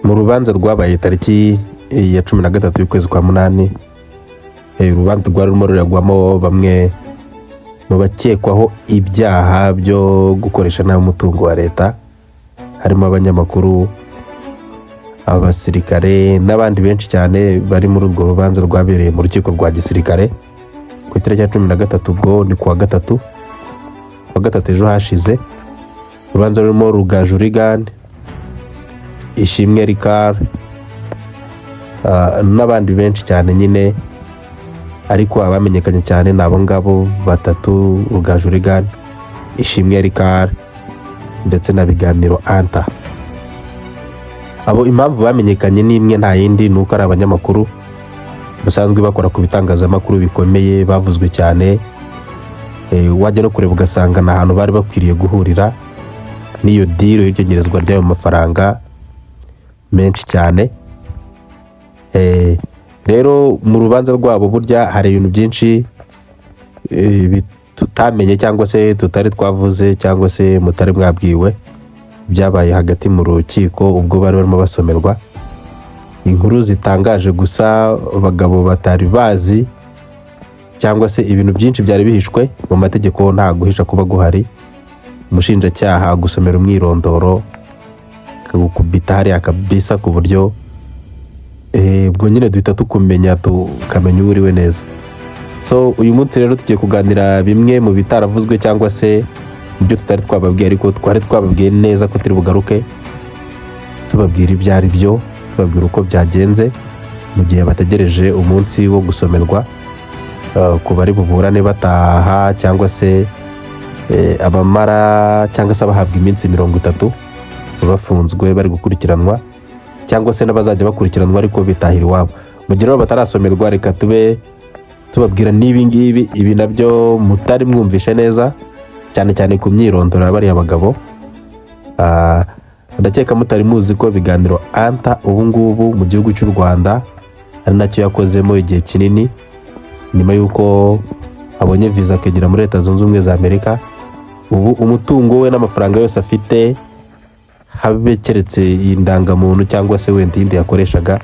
Mu rubanza rwabaye tariki ya 13 y'ukwezi kwa munani, urubanza rwari rurimo ruragwamo bamwe mu bakekwaho ibyaha byo gukoresha nabi umutungo wa leta, harimo abanyamakuru, abasirikare n'abandi benshi cyane bari muri urwo rubanza rwabereye mu rukiko rwa gisirikare ku itariki ya 13. Ubwo ni kuwa gatatu, kuwa gatatu ejo hashize. Urubanza rurimo Rugaju Reagan, Ishimwe Ricard n'abandi benshi cyane nyine, ariko abamenyekanye cyane ni abo ngabo batatu: Rugaju Reagan, Ishimwe Ricard ndetse na Biganiro Anta. Abo impamvu bamenyekanye ni imwe, nta yindi, ni uko ari abanyamakuru basanzwe bakora ku bitangazamakuru bikomeye, bavuzwe cyane. Wajya no kureba ugasanga ni ahantu bari bakwiriye guhurira n'iyo deal y'iryo nyerezwa ry'ayo mafaranga menshi cyane. Rero mu rubanza rwabo burya hari ibintu byinshi tutamenye cyangwa se tutari twavuze cyangwa se mutari mwabwiwe byabaye hagati mu rukiko ubwo bari barimo basomerwa inkuru zitangaje gusa abagabo batari bazi, cyangwa se ibintu byinshi byari bihishwe. Mu mategeko nta guhisha kuba guhari. Umushinjacyaha gusomera umwirondoro akagukubita hariya kabisa, ku buryo ubwo nyine duhita tukumenya, tukamenya uwo uriwe neza. So uyu munsi rero tugiye kuganira bimwe mu bitaravuzwe cyangwa se mu byo tutari twababwiye, ariko twari twababwiye neza ko turi bugaruke tubabwira ibyo ari byo, tubabwira uko byagenze mu gihe bategereje umunsi wo gusomerwa ku bari buburane bataha, cyangwa se abamara cyangwa se abahabwa iminsi 30 bafunzwe bari gukurikiranwa, cyangwa se n'abazajya bakurikiranwa ariko bitahira iwabo. Mu gihe rero batarasomerwa, reka tube tubabwira n'ibi ngibi, ibi nabyo mutari mwumvishe neza, cyane cyane ku myirondoro ya bariya bagabo. Ndakeka mutari muzi ko Biganiro Anta ubu ngubu mu gihugu cy'u Rwanda ari nacyo yakozemo igihe kinini nyuma y'uko abonye viza akagera muri Leta Zunze Ubumwe za Amerika. Ubu umutungo we n'amafaranga yose afite, habe keretse iyi ndangamuntu cyangwa se wenda iyindi yakoreshaga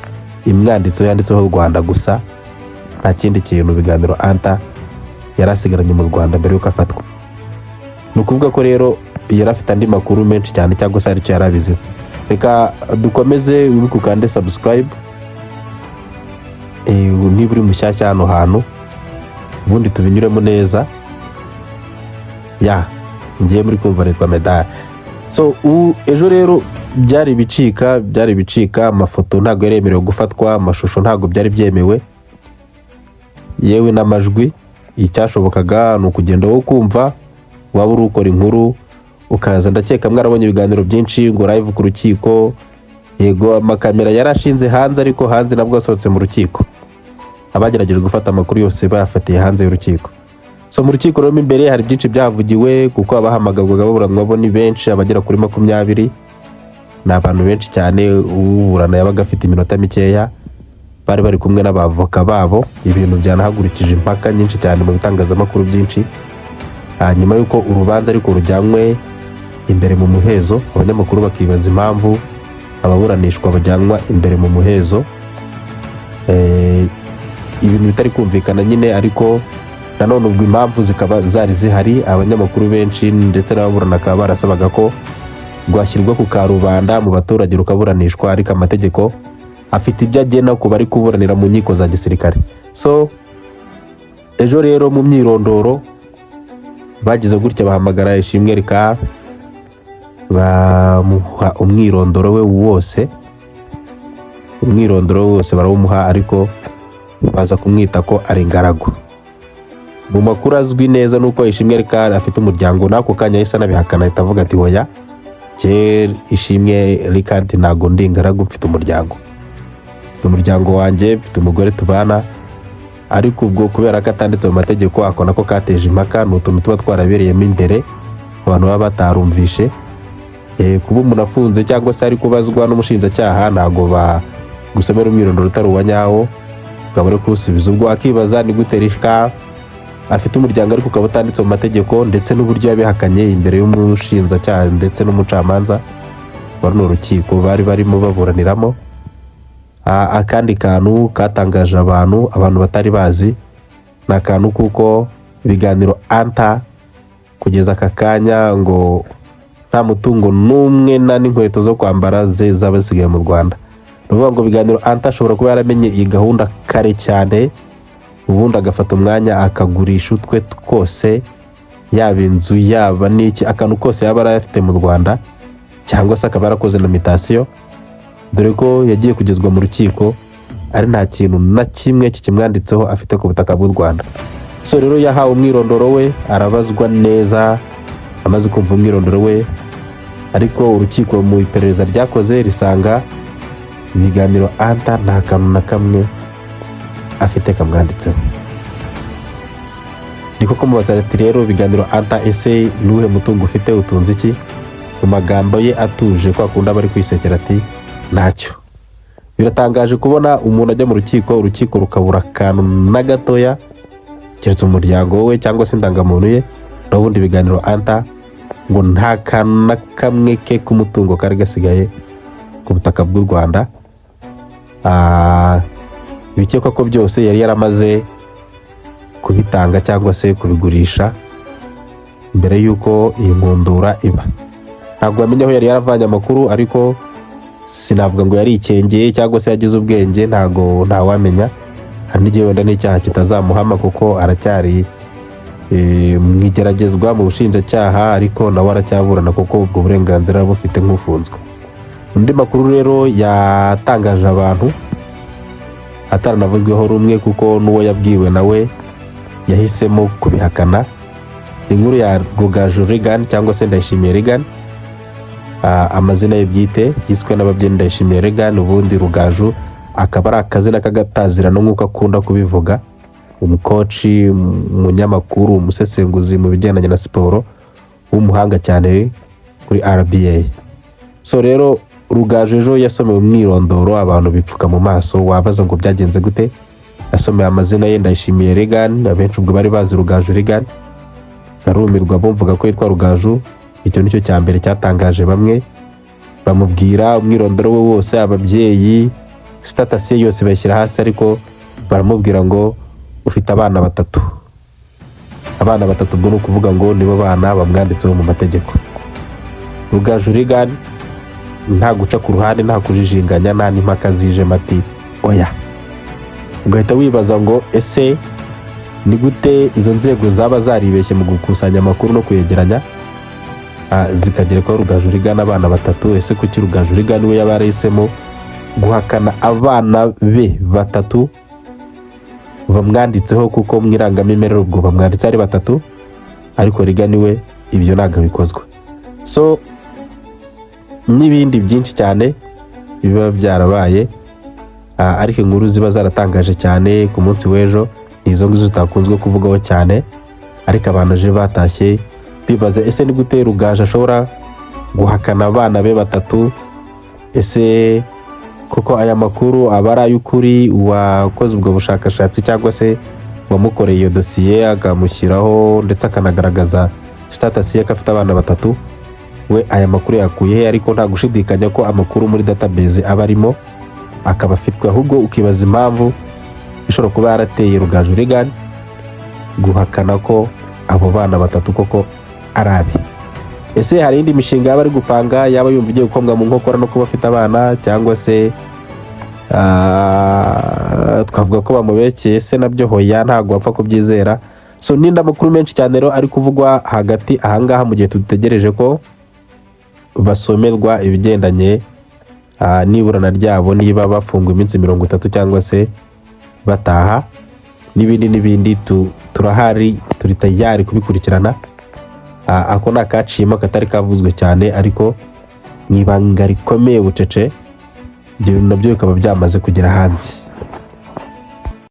imwanditseho yanditseho Rwanda gusa, nta kindi kintu Biganiro Anta yari asigaranye mu Rwanda mbere y'uko afatwa. Ni ukuvuga ko rero yari afite andi makuru menshi cyane cyangwa se hari icyo yari abiziho. Reka dukomeze. Wibuke ukande subscribe niba uri mushyashya hano hantu, ubundi tubinyuremo neza. Ya ngiye muri kumva nitwa Medali. So ejo rero byari ibicika, byari ibicika. Amafoto ntabwo yari yemerewe gufatwa, amashusho ntabwo byari byemewe, yewe n'amajwi. Icyashobokaga ni ukugenda wowe ukumva, waba uri ukora inkuru ukaza. Ndakeka mwarabonye ibiganiro byinshi ngo live ku rukiko. Yego, amakamera yari ashinze hanze, ariko hanze nabwo asohotse mu rukiko. Abagerageje gufata amakuru yose bayafatiye hanze y'urukiko. So mu rukiko rero mo imbere hari byinshi byahavugiwe, kuko abahamagarwaga baburanwa bo ni benshi, abagera kuri 20, ni abantu benshi cyane. Uburana yabaga afite iminota mikeya, bari bari kumwe n'abavoka babo, ibintu byanahagurukije impaka nyinshi cyane mu bitangazamakuru byinshi. Hanyuma y'uko urubanza ariko rujyanywe imbere mu muhezo, abanyamakuru bakibaza impamvu ababuranishwa bajyanwa imbere mu muhezo, ibintu bitari kumvikana nyine. Ariko nanone ubwo impamvu zikaba zari zihari. Abanyamakuru benshi ndetse n'ababurana bakaba barasabaga ko rwashyirwa ku karubanda mu baturage rukaburanishwa, ariko amategeko afite ibyo agena ku bari kuburanira mu nkiko za gisirikare. So ejo rero mu myirondoro bagize gutya bahamagara Ishimwe Ricard, bamuha umwirondoro we wose. Umwirondoro we wose barawumuha, ariko baza kumwita ko ari ingaragu. Mu makuru azwi neza nuko Ishimwe Ricard afite umuryango, n'ako kanya yahise anabihakana, ahita avuga ati: "Hoya, jye Ishimwe Ricard ntabwo ndi ingaragu, mfite umuryango, mfite umuryango wanjye, mfite umugore tubana." Ariko ubwo kubera ko atanditse mu mategeko, ako nako kateje impaka. Ni utuntu tuba twarabereyemo imbere abantu baba batarumvishe. Kuba umuntu afunze cyangwa se ari kubazwa n'umushinjacyaha, ntabwo bagusomera umwirondoro utari uwa nyawo ukaba uri kuwusubiza. Ubwo wakibaza ni gute Ricard afite umuryango ariko ukaba utanditse mu mategeko, ndetse n'uburyo yabihakanye imbere y'umushinjacyaha ndetse n'umucamanza. Wa runo rukiko bari barimo baburaniramo. Akandi kantu katangaje abantu batari bazi ni akantu kuko Ibiganiro Anta kugeza aka kanya ngo nta mutungo n'umwe nta n'inkweto zo kwambara ze zaba zisigaye mu Rwanda. Ni ukuvuga ngo Biganiro Anta ashobora kuba yaramenye iyi gahunda kare cyane, ubundi agafata umwanya akagurisha utwe twose, yaba inzu, yaba n'iki, akantu kose yaba yarayafite mu Rwanda, cyangwa se akaba yarakoze na mutation, dore ko yagiye kugezwa mu rukiko ari nta kintu na kimwe kikimwanditseho afite ku butaka bw'u Rwanda. So rero yahawe umwirondoro we, arabazwa neza. Amaze kumva umwirondoro we, ariko urukiko mu iperereza ryakoze risanga Ibiganiro Anta nta kantu na kamwe afite kamwanditseho. Niko kumubaza ati: "Rero Biganiro Anta, ese ni uwuhe mutungo ufite? Utunze iki?" Mu magambo ye atuje, kwa kundi aba ari kwisekera, ati: "Ntacyo." Biratangaje kubona umuntu ajya mu rukiko, urukiko rukabura akantu na gatoya, keretse umuryango we cyangwa se indangamuntu ye. N'ubundi Biganiro Anta ngo nta kantu na kamwe ke k'umutungo kari gasigaye ku butaka bw'u Rwanda. Bikekwa ko byose yari yaramaze kubitanga cyangwa se kubigurisha mbere y'uko iyi nkundura iba. Ntabwo wamenya aho yari yaravanye amakuru, ariko sinavuga ngo yarikengeye cyangwa se yagize ubwenge, ntabwo ntawamenya. Hari n'igihe wenda n'icyaha kitazamuhama kuko aracyari mu igeragezwa mu bushinjacyaha, ariko nawe aracyaburana kuko ubwo burenganzira bufite nk'ufunzwe. Undi makuru rero yatangaje abantu ataranavuzweho rumwe, kuko n'uwo yabwiwe nawe yahisemo kubihakana, ni inkuru ya Rugaju Regan cyangwa se Ndayishimiye Regan. Amazina ye bwite yiswe n'ababyeyi Ndayishimiye Regan, ubundi Rugaju akaba ari akazina k'agatazirano nk'uko akunda kubivuga. Umucoach, umunyamakuru, umusesenguzi mu bigendanye na siporo w'umuhanga cyane kuri RBA. So rero Rugaju ejo yasomewe umwirondoro, abantu bipfuka mu maso, wabaza ngo byagenze gute. Yasomeye amazina ye Ndayishimiye Regan, abenshi ubwo bari bazi Rugaju Regan barumirwa bumvaga ko yitwa Rugaju. Icyo nicyo cya mbere cyatangaje bamwe. Bamubwira umwirondoro we wose, ababyeyi, status ye yose bayishyira hasi, ariko baramubwira ngo ufite abana batatu. Abana batatu, ubwo ni ukuvuga ngo nibo bana bamwanditseho mu mategeko. Rugaju Regan nta guca ku ruhande, nta kujijinganya, nta n'impaka zijemo, ati: "Oya." Ugahita wibaza ngo ese ni gute izo nzego zaba zaribeshye mu gukusanya amakuru no kuyegeranya, zikagera ko Rugaju Regan abana batatu? Ese kuki Rugaju Regan we yaba yarahisemo guhakana abana be batatu bamwanditseho? Kuko mu irangamimerere ubwo bamwanditse ari batatu, ariko Regan we ibyo ntabwo bikozwa. So n'ibindi byinshi cyane biba byarabaye, ariko inkuru ziba zaratangaje cyane ku munsi w'ejo ni izo ngizo zitakunzwe kuvugaho cyane. Ariko abantu ejo batashye bibaza: ese ni gute Rugaju ashobora guhakana abana be batatu? Ese koko aya makuru aba ari ay'ukuri? Uwakoze ubwo bushakashatsi cyangwa se uwamukoreye iyo dosiye akamushyiraho ndetse akanagaragaza status ye ko afite abana batatu, we aya makuru yakuye he? Ariko nta gushidikanya ko amakuru muri database aba arimo, akaba afitwe. Ahubwo ukibaza impamvu ishobora kuba yarateye Rugaju Regan guhakana ko abo bana batatu koko ari abe. Ese hari indi mishinga yaba ari gupanga, yaba yumva igiye gukomwa mu nkokora no kuba afite abana, cyangwa se twavuga ko bamubekeye se? Nabyo hoya, ntabwo wapfa kubyizera. So n'indi amakuru menshi cyane rero ari kuvugwa hagati ahangaha mu gihe dutegereje ko basomerwa ibigendanye n'iburana ryabo, niba bafungwa iminsi 30 cyangwa se bataha, n'ibindi n'ibindi. Turahari, turi tayari kubikurikirana. Ako ni akaciyemo katari kavuzwe cyane, ariko mu ibanga rikomeye bucece, ibyo bintu nabyo bikaba byamaze kugera hanze.